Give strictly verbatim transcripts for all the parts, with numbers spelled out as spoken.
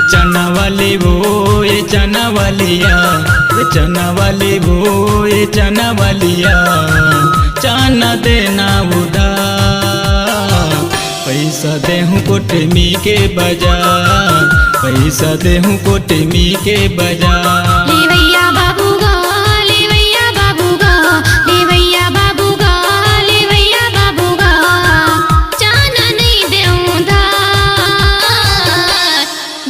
चना वाली वो, ए चना वालिया, ए चना वाली वो, ए चना वालिया, चना देना उधार। पैसा देहूँ कोटमी के बाजार, पैसा देहूँ कोटमी के बाजार। लेवैया बाबू गा, लेवैया बाबू गा, लेवैया बाबू गा, लेवैया बाबू गा, चना नहीं देहूँ उधार।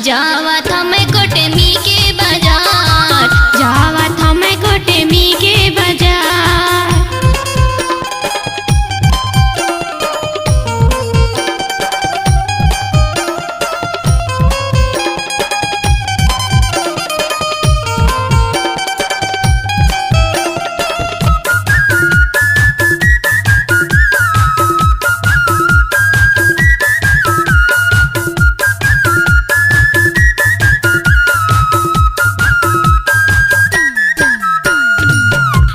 जावत हमै कोटमी के बाजार, जावत हमै कोटमी के बाजार।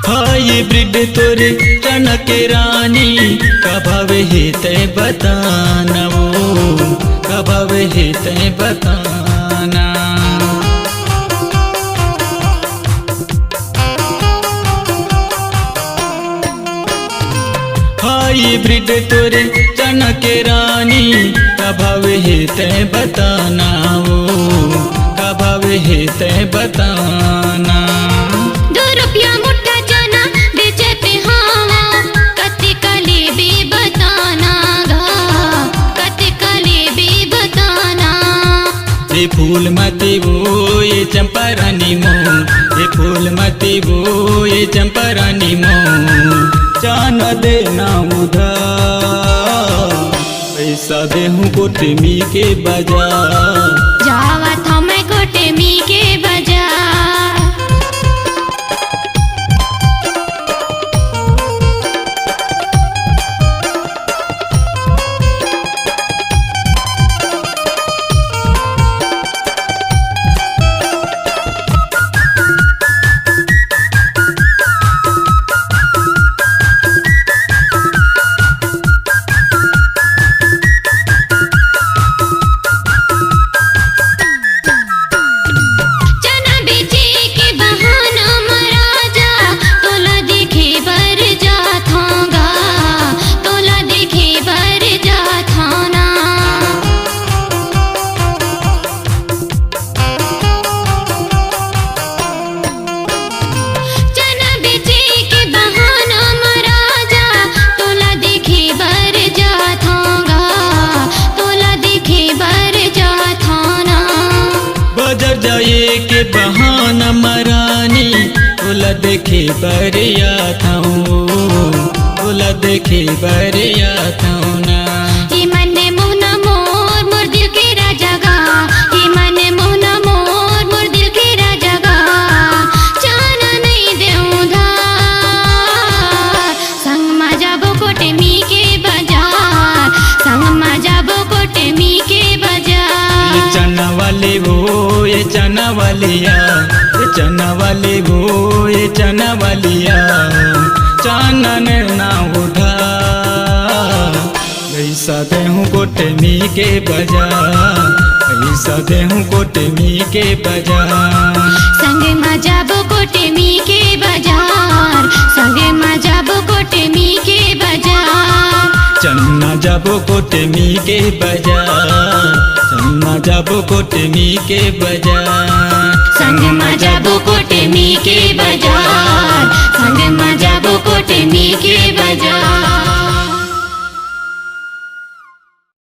हाइब्रिड तोरे चना के रानी, का भाव हे तै बताना वो, का भाव हे तै बताना। हाइब्रिड तोरे चना के रानी, का भाव हे तै बताना वो, का भाव हे तै बताना। दो रुपया मुट्ठा चना बेचे पे हावा, कतिका लेबे बताना गा, कतिका लेबे बताना। ए फूल मती वो, ए चंपा रानी मो, ए फूल मती वो, ए चंपा रानी मो, चना देना उधार। पैसा देहूँ कोटमी के बाजार, जावत हमै कोटमी के बाजार। चना बेचे के बहाना म राजा, तोला देखे बर जाथों गा, तोला देखे बर जाथों ना। चना बेचे के बहाना म राजा, तोला देखे बर जाथों गा, तोला देखे बर जाथों ना। बाजार जाए के बहाना म रानी, तोला देखे बर आथों, तोला देखे बर आथों ना। ए मन मोहना मोर, मोर दिल के राजा गा, ए मन मोहना मोर, मोर दिल के राजा गा, चना नहीं देहूँ उधार। संग मा जाबो कोटमी के बाजार, संग मा जाबो कोटमी के बाजार। ए चना वाली वो, ए चना वालिया, ए चना वाली वो, ए चना वालिया, चना देना उधार। पैसा देहूँ कोटमी के बाजार, पैसा देहूँ कोटमी के बाजार। संग मा जाबो कोटमी के बाजार, संग मा जाबो कोटमी के बाजार। चना जाबो कोटमी के बाजार, चना जाबो कोटमी के बाजार। संग मा जाबो कोटमी के बाजार,